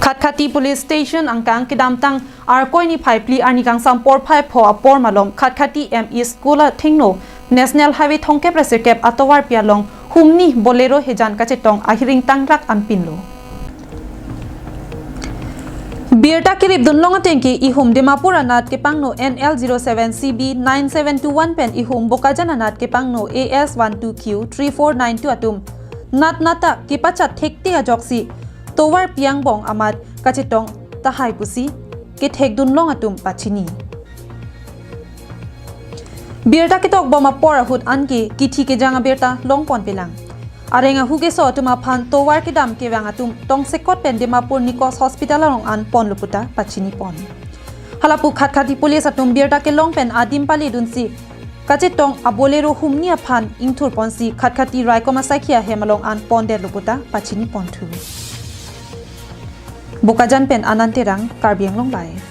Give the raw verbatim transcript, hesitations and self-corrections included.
Khatkhati Police Station angkang kedamtang Arkoi niphai phli arni kangsam porphai pho apor malom Khatkhati M E School athengno National Highway thomkep ra sirkep atovarpi along humni Bolero hejan kachetong ahiring tangrak anpinlo. Birta kerip dunlong atengke ihum Dimapur anat kepangno N L zero seven C B nine seven two one pen ihum Bokajan anat kepangno A S one two Q three four nine two atum natnat ta kepachat thekte ajoksi tovarpi angbong amat kachetong tahai pusi kethek dunlong atum pachini. Birta ketokbom apor ahut anke kithi kejang abirta longponpelang. Areng ahu keso atum aphan tovar kedam kevang atum tongsekot pen Dimapur Nikos Hospital along an ponlo puta pachinipon. Halapu Khatkhati Police atum birta kelong pen adim pali dunsi kachetong a Bolero humni aphan ingthurponsi Khatkhati raikom asaikhi ahem along an pondetlo puta pachiniponthu. Bokajan pen Anand Terang, Karbi Anglong Live.